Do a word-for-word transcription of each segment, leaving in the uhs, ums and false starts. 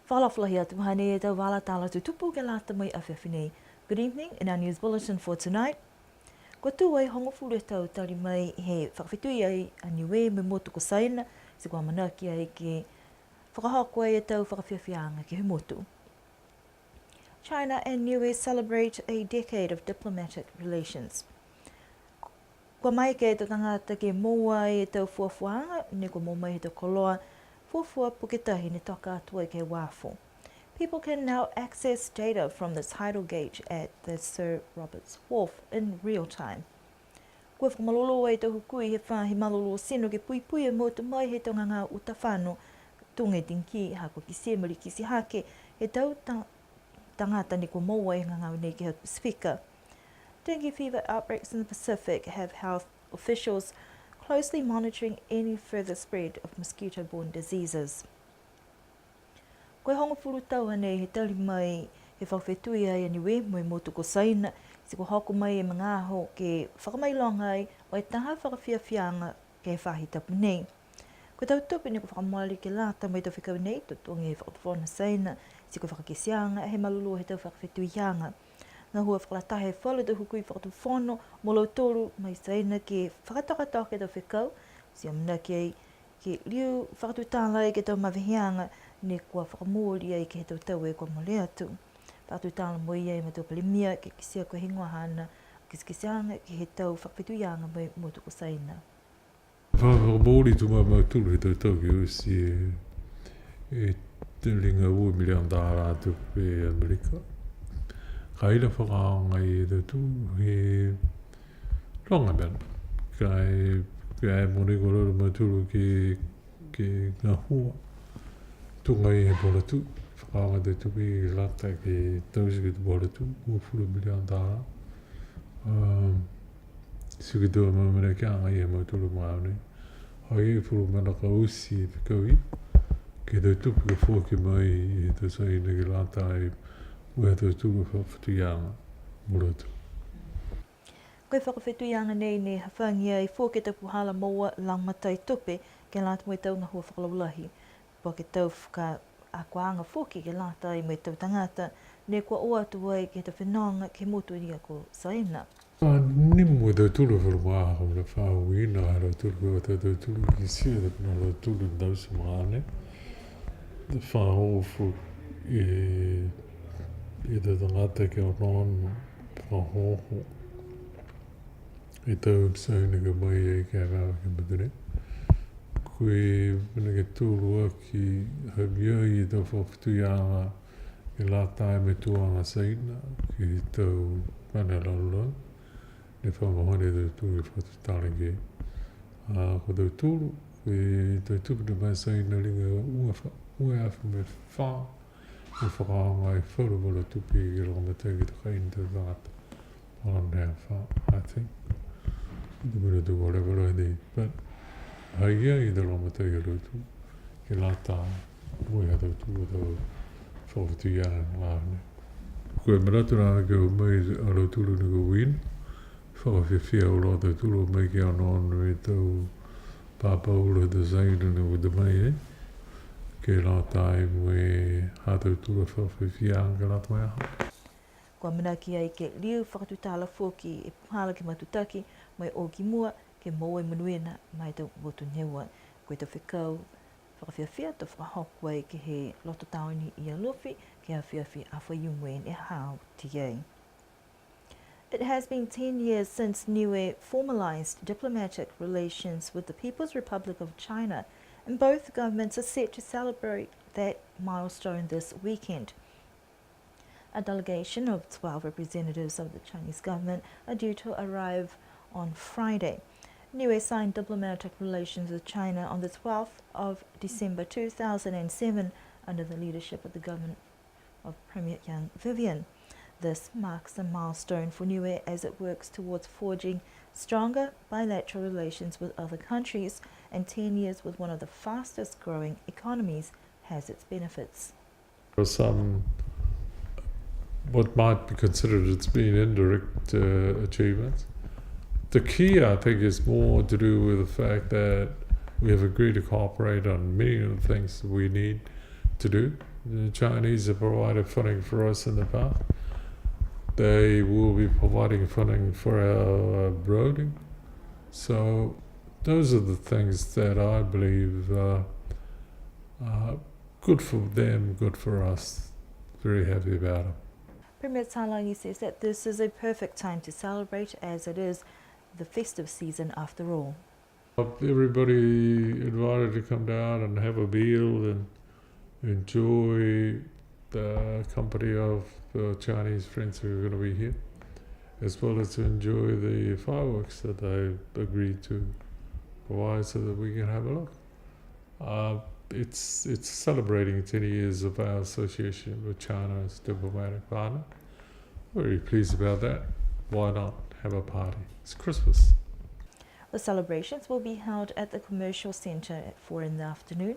Fakaalofa lahi atu, hanei e tau vala tala tutupu ke lata mo e afiafi nei. Good evening. In our news bulletin for tonight, kua tū ai hogofulu e tau tali mai he fakafetui ai a Niue mo e motu ko Saina, ti kua amanaki ai ke fakahoko ai e tau fakafiafiaaga ke he motu. China and Niue celebrate a decade of diplomatic relations. Kua maeke e tau tagata ke moua e tau fuafuaaga, ne kua moua mai he tau koloa fuafua puke tahi ne toka atu ai ke he uafo. People can now access data from the tidal gauge at the Sir Robert's Wharf in real time. Kua fakamalolō ai e tau hukui he faahi malolō tino ke puipui e motu mai he tau gagao uta fano, tuga e dengue, ha kua kitia mo e kitia hake e tau ta-, tagata ne kua moua e gagao nei ke he Pasifika. Dengue fever outbreaks in the Pacific have health officials closely monitoring any further spread of mosquito-borne diseases. Ko e hogofulu tau hanei he tali mai he fakafetui ai a Niue mo e motu ko Saina, ti kua hoko mai e magaaho ke fakamailoga ai mo e taha fakafiafiaaga ke he faahi tapu nei. Ko e tau tupe ne kua fakamole ke lata mo e tau fekau nei, totogi he Fakatufono Saina, ti ko e fakakiteaga he malolō he tau fakafetuiaga. Gahua fakalataha e falu tau hukui fakatufono mo lautolu mai Saina ke fakatokatoka e tau fekau, ti amanaki ai ke liu fakatutala ai ke he tau maveheaga ne kua fakamooli ai ke he tau tau kua mole atu. Fakatutala mo ia e Matua Palemia ke kitia ko e heigoa haana kitekiteaga ke he tau fakafetuiaga mo e motu ko Saina. Fa-, fakamooli tumau a mautolu he tau tau ke oti e, e te liga ua miliona tālā tupe Amerika. Ka e ai la fakaaoga e tautolu he loga mena. Ka e, ka e mogonei kua lali a mautolu ke, ke gahua. Tuga e puhala tū, fakaaoga e tau tupe ke lata ke taute ke he puhala tū, uafulu miliona tālā. Um, ti ko e tau amaamanakiaga ia ha mautolu he magaaho nei. Ha i ai e falu mena ka oti e fekau ia, ke he tau tupe ka foaki mai he tau Saina ke lata ai mo e ha tautolu a fakafetuiaga mo lautolu. Ko e fakafetuiaga nei ne hafagi ai foki e tau puhala moua lagomatai tupe ke lata mo e tau gahua fakalaulahi. Po ke tau fakaakoaga foki ke lata ai mo e tau tagata ne kua o atu ai ke he tau fenoga ke he motu ia ko Saina. A, nimo e tautolu e falu magaaho ne fa uiina ha lautolu ke o atu a tautolu ke kitia e tau mena ha lautolu he tau oti magaaho nei. Fakaofo e, e tau tagata ke onoono, fakaohooho e tau Saina ke o mai ai ke he motu nei. Ko e mena ke toluaki, ha ha i ai e tau fakafetuiaga ke lata ai mo e tuaga Saina, ke he tau mena lalolagi, ne fa mahani e tautolu ke fakatutala ki ai. A, ko tautolu, ko e tau tupe ne mai Saina liga ua fa-, ua e afe mo e fā, ne fakaaoga e falu vala tupe ke lagomatai ke he tau kaina tau tagata. On half, I think. Tupe ne tuku leva lahi nei, but ha ha i ai e tau lagomatai ha lautolu ke lata mo e ha tautolu a tau fakafetuiaga nei. Ko e manatu nā ke o mai a lautolu ne kua uiina, fakafiafia auloa a tautolu o mai ke onoono e tau papa ulu he tau Saina ne kua o mai ai, ke lata ai mo e ha tautolu a fakafiafiaaga ke lata mo e aho. Kua amanaki ai ke liu fakatutala foki e puhala ke matutaki mo e o ki mua ke moua e monuina ma e tau motu ne ua. Ko e tau fekau fakafiafia to fakahoko ai ke he loto taone i Alofi, ke he afiafi Aho Faiumu ne hau ai. It has been ten years since Niue formalized diplomatic relations with the People's Republic of China, and both governments are set to celebrate that milestone this weekend. A delegation of twelve representatives of the Chinese government are due to arrive on Friday. Niue signed diplomatic relations with China on the twelfth of December two thousand and seven under the leadership of the government of Premier Yang Vivian. This marks a milestone for Niue as it works towards forging stronger bilateral relations with other countries, and ten years with one of the fastest growing economies has its benefits. There are some what might be considered as being indirect, uh, achievements. The key, I think, is more to do with the fact that we have agreed to cooperate on many of the things that we need to do. The Chinese have provided funding for us in the past. They will be providing funding for our, uh, roading. So those are the things that I believe, uh, are good for them, good for us. Very happy about it. Premier Talagi says that this is a perfect time to celebrate, as it is the festive season after all. Everybody invited to come down and have a meal and enjoy the company of the Chinese friends who are gonna be here, as well as to enjoy the fireworks that they agreed to provide so that we can have a look. Uh, it's, it's celebrating ten years of our association with China as diplomatic partner. Very pleased about that. Why not have a party? It's Christmas. The celebrations will be held at the Commercial Centre at four in the afternoon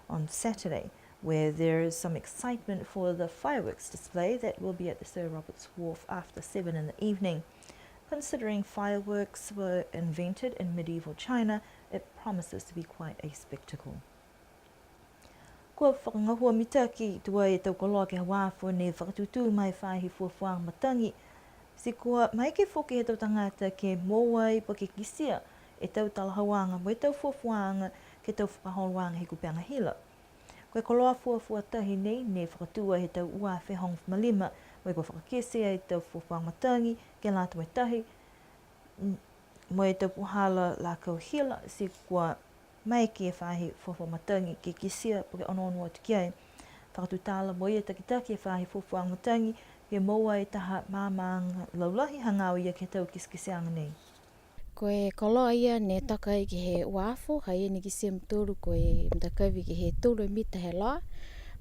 on Saturday, where there is some excitement for the fireworks display that will be at the Sir Robert's Wharf after seven in the evening. Considering fireworks were invented in medieval China, it promises to be quite a spectacle. Kua fakagahua mitaki tuai e tau koloa ke he uafo ne fakatutū mai he faahi fuafuaaga matagi. Ti kua maeke foki he tau tagata ke moua ai po ke kitia e tau talahauaga mo e tau fuafuaaga ke he tau fakaholoaga he kupega hila. Ko e koloa fuafua tahi nei ne fakatū ai he tau ua afe hogofulu ma lima, mo e kua fakakite ai e tau fuafuaaga matagi ke lata mo e tahi, m-, mo e tau puhala lakau hila, ti kua maeke e faahi fuafua matagi ke kitia po ke onoono atu ki ai. Fakatutala mo e takitaki e faahi fuafua matagi ke moua e taha maamaaga laulahi hagaao ia ke he tau kitekiteaga nei. Ko e koloa ia ne toka ai ke he uafo, ha ia ne kitia e mutolu ko e matakavi ke he tolu e mita he loa,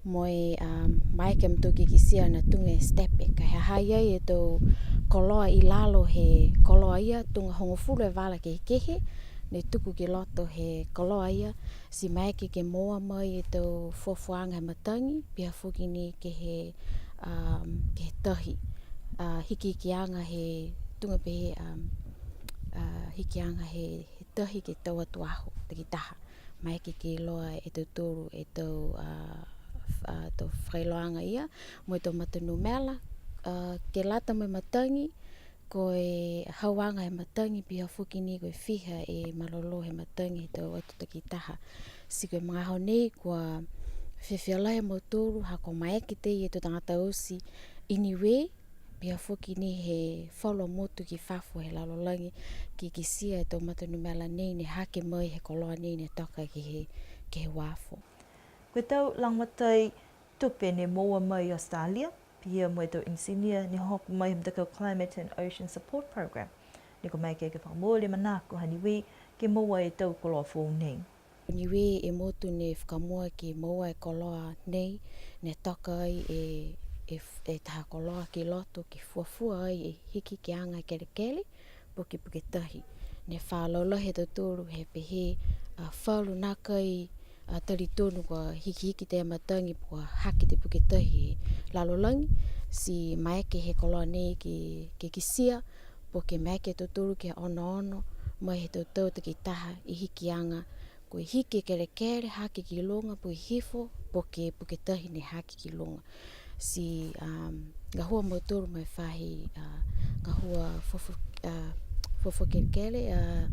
mo e, um, maeke a mautolu ke kitia ne tuga e steppe, ka e ha ha i ai e tau koloa i lalo he koloa ia, tuga hogofulu e vala kehekehe, ne tuku ki loto he koloa ia, ti maeke ke moua mai e tau fuafuaaga he matagi, pihia foki ni ke he, um, ke he tahi, uh, hikihikiaga he tuga pehē, um, uh, hikiaga he, he tahi ke tau atu aho, takitaha. Maeke ke iloa e tautolu e tau, a, a, tau fakailoaga ia, mo e tau matanumela, a, ke lata mo e matagi, ko e hauaga he matagi, pihia foki ni ko e fiha e malolō he matagi he tau atu takitaha. Ti ko e magaaho nei kua fiafia lahi a mautolu, ha kua maeke tei e tau tagata oti i Niue, pihia foki ni he falu a motu ki fafo he lalolagi, ke kitia e tau matanumela nei ne hake mai he koloa nei ne toka ke he, ke he uafo. Ko e tau lagomatai tupe ne moua mai i Australia, pihia mo e tau enisinia ne hoko mai he matakau Climate and Ocean Support Program. Ne kua maeke ke fakamooli e manako ha Niue ke moua e tau koloa foou nei. Niue e motu ne fakamua ke moua e koloa nei, ne toka ai e, e, e taha koloa ki loto ke fuafua ai e hikihikiaga kelekele, po ke puke tahi. Ne fa laulahi a tautolu he pehē, a, falu nākai, a, talitonu kua hikihiki e matagi po ke hake e puke tahi he lalolagi, ti maeke he koloa nei ke, ke kitia, po ke maeke a tautolu ke onoono, mai he tau tau takitaha e hikiaga, ko e hiki e kelekele, hake ki luga, po ke hifo, po ke puke tahi ne hake ki luga. Ti, um, gahua a mautolu mo e faahi, uh, gahua fuafua, uh, fuafua kelekele, uh,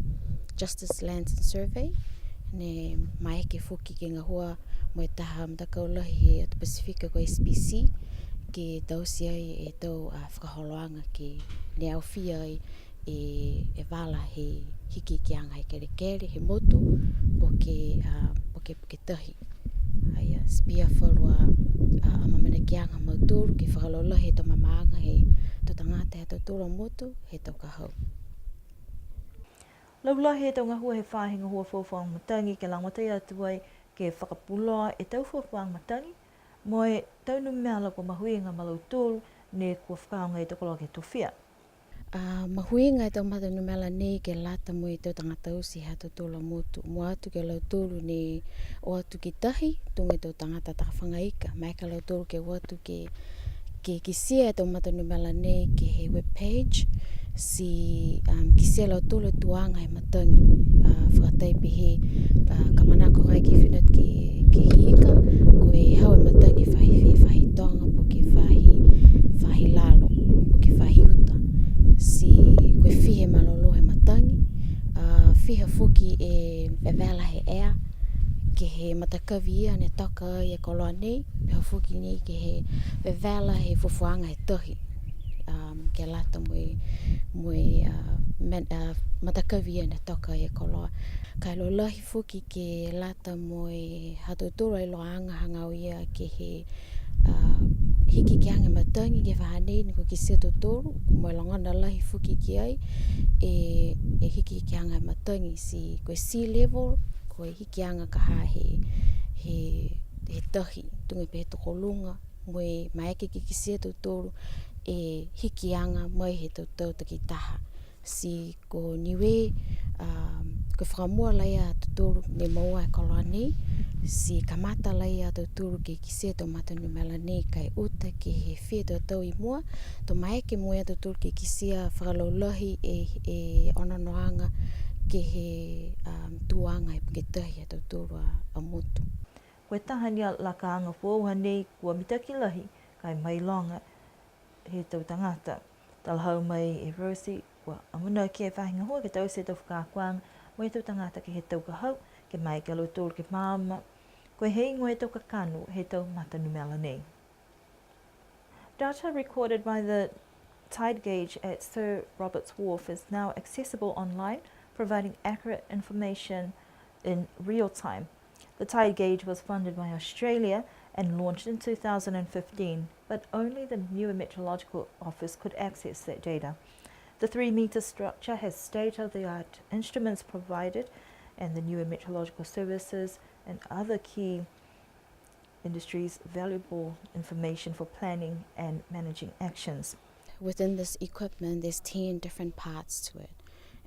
Justice Lands and Survey, ne maeke foki ke gahua mo e taha matakau lahi he atu Pasifika ko e S P C, ke taute ai e tau, uh, fakaholoaga ke ne aofia ai e, e vala he hikihikiaga he kelekele, he motu, po ke, a, po ke, po ke tahi. Ai, a, ti pihia falu a, a, amaamanakiaga ha mautolu, ke fakalaulahi e tau maamaaga he tau tagata he ha tautolu a motu, he tau ka hau. Laulahi e tau gahua he faahi gahua fuafua matagi, ke lagomatai atu ai, ke fakapuloa e tau fuafua matagi, mo e tau numela kua mahuiga ma lautolu, ne kua fakaaoga e tau koloa ke tofia. A, mahuiga e tau matanumela nei ke lata mo e tau tagata oti ha tautolu a motu. Mua atu ki a lautolu ne o atu ki tahi, tuga e tau tagata takafaga ika. Maeke a lautolu ke o atu ke, ke kitia e tau matanumela nei ke he web page, Ti, um, kitia e lautolu e tuaga he matagi, uh, fakatai pehē, uh, ka manako ai ke fina ke, ke hika, ko e hau e matagi faahi, faahi toga, po ke faahi, faahi lalo, po ke faahi uta. Ti ko e fiha e malolō he matagi, uh, fiha foki e vevela he ea, ke he matakavi ia ne toka ai e koloa nei, pehē foki ni ke he vevela he fuafuaaga he tahi, um, ke lata mo e, mo e, uh, men-, uh, matakavi ia ne toka ai e koloa. Ka e laulahi foki ke lata mo e ha tautolu a iloaaga hagaao ia ke he, uh, hikihikiaga matagi ke he vahā nei ne kua kitia e tautolu, mo e logona lahi foki ki ai, e, e hikihikiaga matagi, ti ko e sea level, ko e hikiaga ka ha he, he, he tahi, tuga pehē tokoluga, mo e maeke ke kitia e tautolu e hikiaga mai he tau tau takitaha. Ti ko Niue, um, ko e fakamua laia a tautolu ne moua e koloa nei, ti kamata laia a tautolu ke kitia e tau mata numela nei, ka e uta ke he fiha e tau tau i mua, to maeke mo e a tautolu ke kitia fakalaulahi e, e onoonoaga ke he, um, tuaga he puke tahi ha tautolu a, a motu. Ko e taha ni a lakaaga foou hanei kua mitaki lahi, ka e mailoga he tau tagata. Talahau mai e Rosie, kua amanaki e faahi gahua ke taute e tau fakaakoaga mo e tau tagata ke he tau ka hau, ke maeke a lautolu ke maama ko e heigoa e tau kakano he tau mata numela nei. Data recorded by the tide gauge at Sir Robert's Wharf is now accessible online, providing accurate information in real time. The tide gauge was funded by Australia and launched in two thousand and fifteen, but only the Niue Meteorological Office could access that data. The three-metre structure has state-of-the-art instruments provided, and the Niue Meteorological Services and other key industries valuable information for planning and managing actions. Within this equipment, there's ten different parts to it.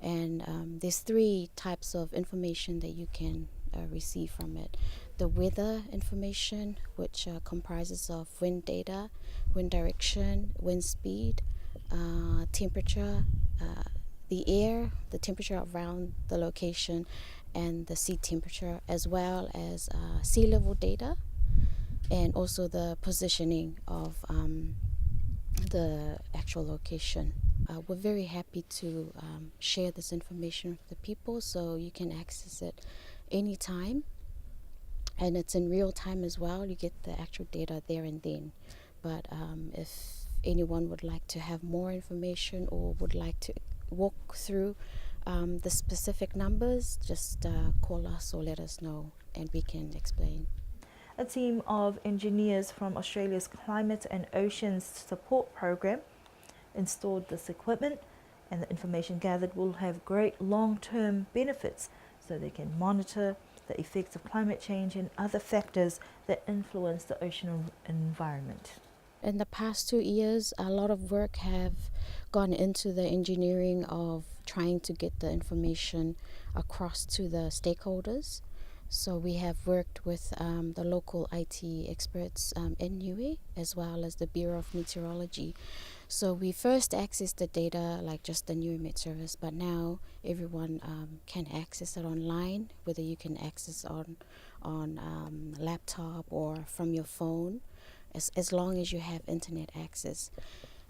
And, um, there's three types of information that you can, uh, receive from it. The weather information, which, uh, comprises of wind data, wind direction, wind speed, uh, temperature, uh, the air, the temperature around the location, and the sea temperature, as well as, uh, sea level data, and also the positioning of, um, the actual location. Uh, we're very happy to, um, share this information with the people, so you can access it anytime, and it's in real time as well. You get the actual data there and then. But, um, if anyone would like to have more information or would like to walk through, um, the specific numbers, just, uh, call us or let us know and we can explain. A team of engineers from Australia's Climate and Oceans Support Program installed this equipment, and the information gathered will have great long-term benefits, so they can monitor the effects of climate change and other factors that influence the ocean en-, environment. In the past two years, a lot of work have gone into the engineering of trying to get the information across to the stakeholders. So we have worked with, um, the local I T experts, um, in Niue, as well as the Bureau of Meteorology. So we first accessed the data, like, just the Niue Met Service, but now everyone, um, can access it online, whether you can access on, on, um, laptop or from your phone, as, as long as you have internet access.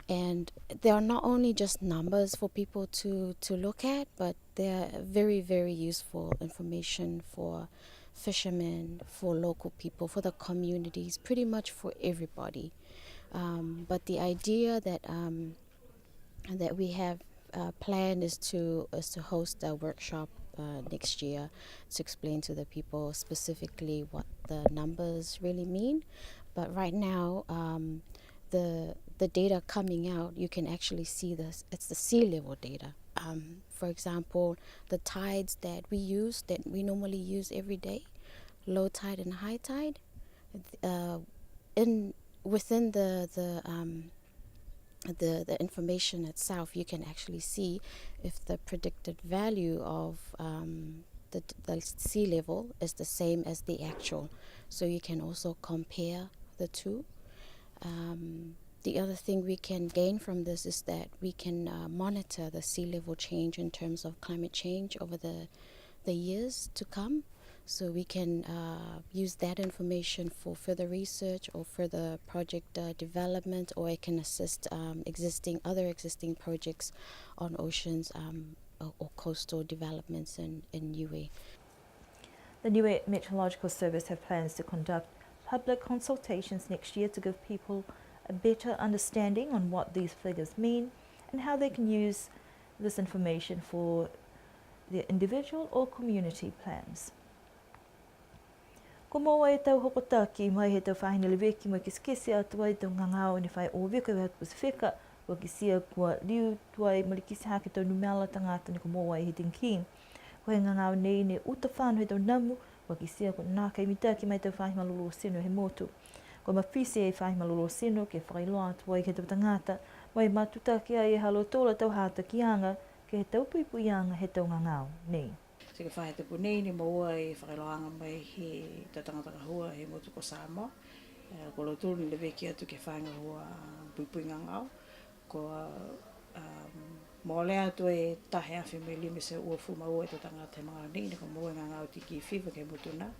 And there are not only just numbers for people to, to look at, but they're very, very useful information for fishermen, for local people, for the communities, pretty much for everybody. Um, but the idea that, um, that we have, uh, planned is to, is to host a workshop, uh, next year to explain to the people specifically what the numbers really mean. But right now, um, the, the data coming out, you can actually see this, it's the sea level data. Um, for example, the tides that we use, that we normally use every day, low tide and high tide, uh, in, within the, the, um, the, the information itself, you can actually see if the predicted value of, um, the, the sea level is the same as the actual. So you can also compare the two. Um, The other thing we can gain from this is that we can, uh, monitor the sea level change in terms of climate change over the, the years to come. So we can, uh, use that information for further research or further project, uh, development, or it can assist, um, existing, other existing projects on oceans, um, or, or coastal developments in, in Niue. The Niue Meteorological Service have plans to conduct public consultations next year to give people a better understanding on what these figures mean and how they can use this information for their individual or community plans. Kua moua e tau hokotaki mai he tau faahi ne leveki mo e kitekite atu ai e tau gagao ne fai o viko he atu Pasifika, kua kitia kua liu tuai mo e kitia hake e tau numela tagata ne kua moua ai he dengue. Ko e gagao nei ne uta fano he tau namu, kua kitia kua nākai mitaki mai e tau faahi malolō tino he motu. Kua mafiti e faahi malolō tino ke fakailoa atu ai ke he tau tagata, mo e matutaki ai e ha lautolu a tau hatakiaga ke he tau puipuiaga he tau gagao nei. Ti ko e faahi tapu nei ne moua e fakailoaaga mai he tau tagata gahua he motu ko Samoa. E, ko lautolu ne leveki atu ke he faahi gahua, a, puipui gagao. Kua, um, molea atu e taha e afe mo e lima e teau uafulu ma ua e tau tagata he magaaho nei ne kua moua e gagao dengue fever ke he motu na.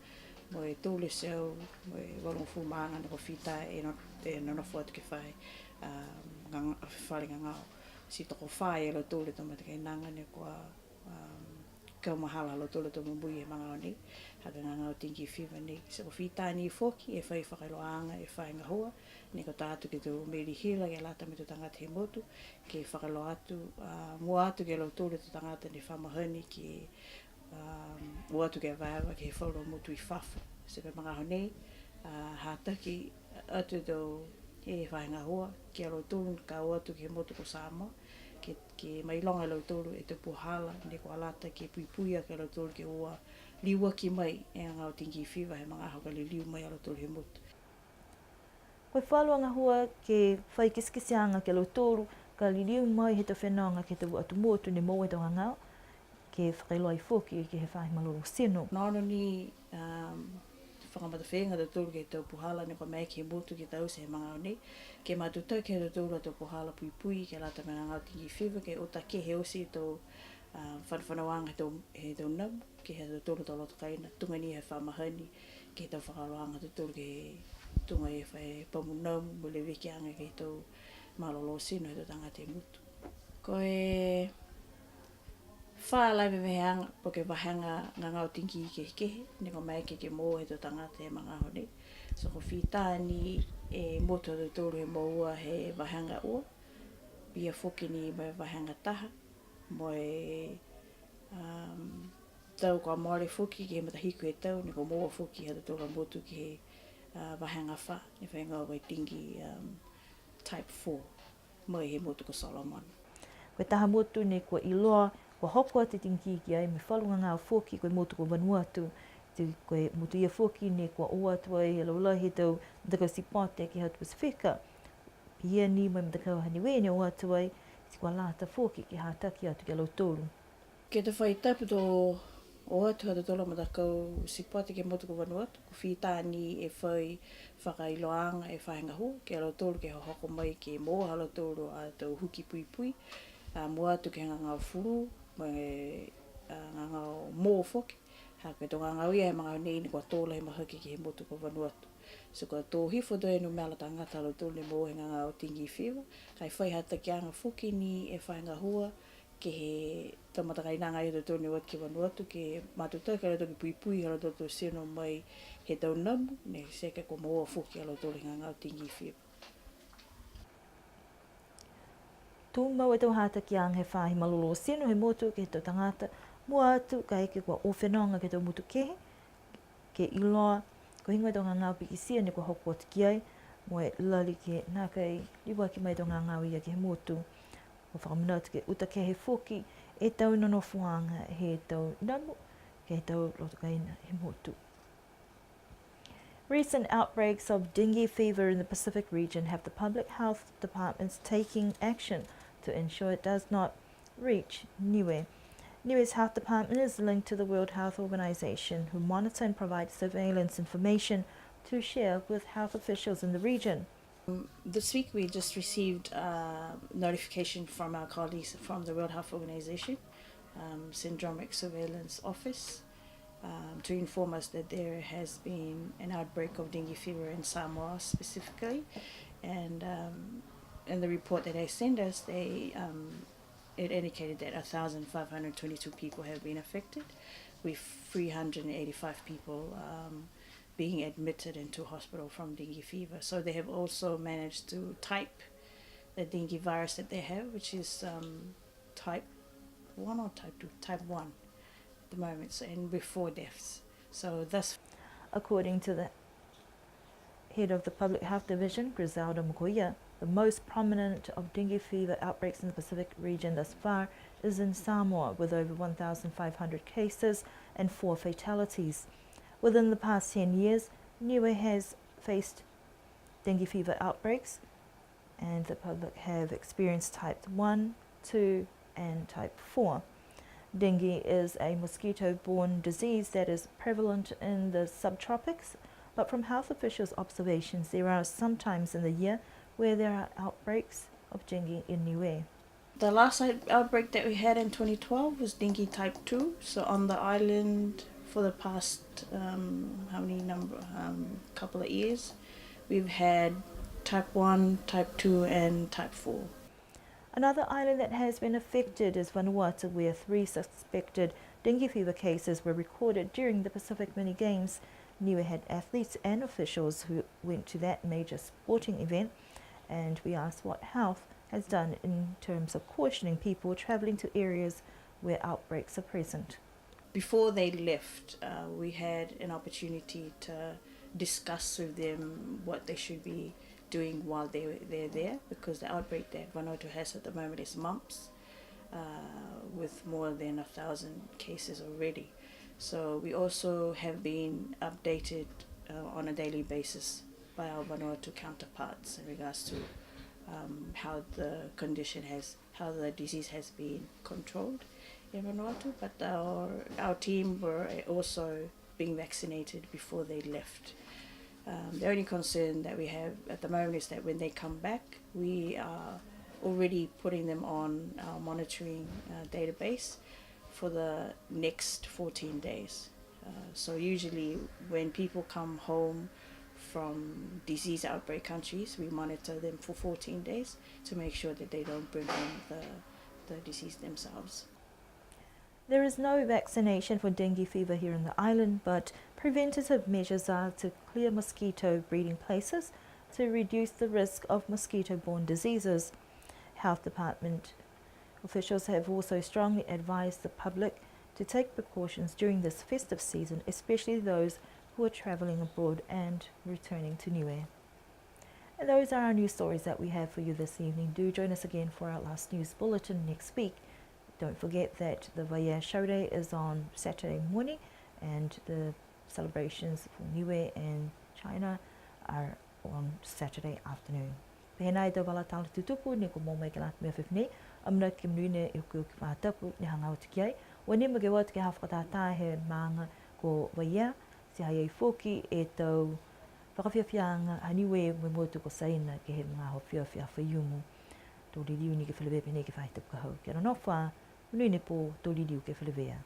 Mo e tolu e teau mo e valugofulu ma aga ne kua fita e no-, e nonofo atu ke he faahi, um, gaga-, fale gagao. Ti tokofā ia lautolu e tau matakainaga ne kua um, kaumahala ha lautolu a tau momoui he magaaho nei, ha ko e gagao dengue fever nei. Ti kua fita ni foki e fai fakailoaaga e faahi gahua, ne kua tā atu ke he tau meli hila ke lata mo e tau tagata he motu, ke fakailoa atu, a, mua atu ke he lautolu a tau tagata ne fa mahani ke, um, o atu ke evaeva ke he falu a motu i fafo. Ti ko e magaaho nei, a, hataki atu e tau, e faahi gahua, ki a lautolu ka o atu ke he motu ko Samoa, ke, ke mailoga e lautolu e tau puhala, ne kua lata ke puipui aki a lautolu ke ua liuaki mai e gagao dengue fever he magaaho ka liliu mai a lautolu he motu. Ko e falu a gahua ke fai kitekiteaga ki a lautolu, ka liliu mai he tau fenoga ke he tau atu motu ne moua e tau gagao, ke fakailoa ai foki ke he faahi malolō tino. Onoono ni, um, fakamatafeiga a tautolu ke he tau puhala ne kua maeke he motu ke taute he magaaho nei, ke matutaki ha tautolu a tau puhala puipui, ke lata mo e gagao dengue fever, ke uta kehe oti e tau, um, fanafanauaga he tau, he tau namu, ke he ha tautolu a tau loto kaina, tuga ni he fa mahani, ke he tau fakaholoaga ha tautolu ke he tuga e fai pamu namu, mo e levekiaga ke he tau malolō tino he tau tagata he motu. Ko e fā lā e veveheaga, po ke vahega gagao dengue kehekehe, ne kua maeke ke moua he tau tagata he magaaho nei. So kua fita ni e motu ha tautolu he moua he vahega ua, pihia foki ni mo e vahega taha, mo e, um, tau kua mole foki ke he matahiku he tau, ne kua moua foki ha tautolu a motu ke he, uh, vahega fā, ne fai gahua ko e dengue, um, type four. Mai he motu ko Solomona. Ko e taha motu ne kua iloa, kua hoko atu e dengue ki ai mo e falu gagao foki ko e motu ko Vanuatu. Ti ko e motu ia foki ne kua o atu ai e laulahi he tau matakau sipote ke he atu Pasifika. Pihia ni mo e matakau ha Niue ne o atu ai, ti kua lata foki ke hataki atu ki a lautolu. Ke he tau faahi tapu to o atu ha tautolu a matakau sipote ke he motu ko Vanuatu, kua fita ni e fai fakailoaaga e faahi gahua, ki a lautolu ke hohoko mai ke moua ha lautolu a tau huki puipui, a, mua atu ke he gagao fulu, mo e, a, gagao mō foki, ha ko e tau gagao ia he magaaho nei ne kua tō lahi mahaki ke he motu ko Vanuatu. So kua tō hifo tuai e numela tagata ha lautolu ne moua he gagao dengue fever, ka e fai hatakiaga foki ni e faahi gahua, ke he tau matakainaga ia ha tautolu ne o atu ke Vanuatu, ke matutaki a lautolu ke puipui ha lautolu a tau tino mai he tau namu, ne seke kua moua foki a lautolu he gagao dengue fever. Tumau e tau hatakiaga he faahi malolō tino he motu ke he tau tagata, mua atu kaeke kua o fenoga ke he tau motu kehe, ke iloa ko e heigoa e tau gagao pikitia ne kua hoko atu ki ai, mo e lali ke nākai liuaki mai e tau gagao ia ke he motu. Kua fakamanatu ke uta kehe foki e tau nonofoaga he tau namu, ke he tau loto kaina he motu. Recent outbreaks of dengue fever in the Pacific region have the public health departments taking action to ensure it does not reach Niue. Niue's health department is linked to the World Health Organization, who monitor and provide surveillance information to share with health officials in the region. This week we just received uh, notification from our colleagues from the World Health Organization, um, Syndromic Surveillance Office, um, to inform us that there has been an outbreak of dengue fever in Samoa specifically. And um, in the report that they sent us, they um, it indicated that one thousand five hundred twenty-two people have been affected, with three hundred eighty-five people um, being admitted into hospital from dengue fever. So they have also managed to type the dengue virus that they have, which is um, type one or type two, type one at the moment, so, and with four deaths. So thus According to the head of the Public Health Division, Griselda Mokoia, the most prominent of dengue fever outbreaks in the Pacific region thus far is in Samoa, with over one thousand five hundred cases and four fatalities. Within the past ten years, Niue has faced dengue fever outbreaks, and the public have experienced type one, two, and type four. Dengue is a mosquito-borne disease that is prevalent in the subtropics, but from health officials' observations, there are some times in the year where there are outbreaks of dengue in Niue. The last out- outbreak that we had in twenty twelve was dengue type two. So on the island for the past um, how many number um, couple of years, we've had type one, type two, and type four. Another island that has been affected is Vanuatu, where three suspected dengue fever cases were recorded during the Pacific Mini Games. Niue had athletes and officials who went to that major sporting event, and we asked what health has done in terms of cautioning people travelling to areas where outbreaks are present. Before they left, uh, we had an opportunity to discuss with them what they should be doing while they, they're there, because the outbreak that Vanuatu has at the moment is mumps, uh, with more than a thousand cases already. So we also have been updated uh, on a daily basis by our Vanuatu counterparts in regards to um, how the condition has, how the disease has been controlled in Vanuatu. But our, our team were also being vaccinated before they left. Um, the only concern that we have at the moment is that when they come back, we are already putting them on our monitoring uh, database for the next fourteen days. Uh, so usually when people come home from disease outbreak countries, we monitor them for fourteen days to make sure that they don't bring home the, the disease themselves. There is no vaccination for dengue fever here in the island, but preventative measures are to clear mosquito breeding places to reduce the risk of mosquito-borne diseases. Health Department officials have also strongly advised the public to take precautions during this festive season, especially those who are travelling abroad and returning to Niue. And those are our news stories that we have for you this evening. Do join us again for our last news bulletin next week. Don't forget that the Vaiea Show Day is on Saturday morning, and the celebrations for Niue and China are on Saturday afternoon. Pehē nai e tau vala tala tutupu ne kua moua mai ke lata mo e afiafi nei, amanaki ke monuina e okioki faahi tapu ne hagaao atu ki ai. Ua nimo ke o atu ke he fakatātā he maaga ko Vaiea, ti ha ha i ai foki e tau fakafiafiaaga ha Niue mo e motu ko Saina ke he magaaho afiafi Aho Faiumu. To liliu ni ke feleveia pehē nei ke he faahi tapu ka hau. Kia nonofo ā, monuina e pō, to liliu ke feleveia.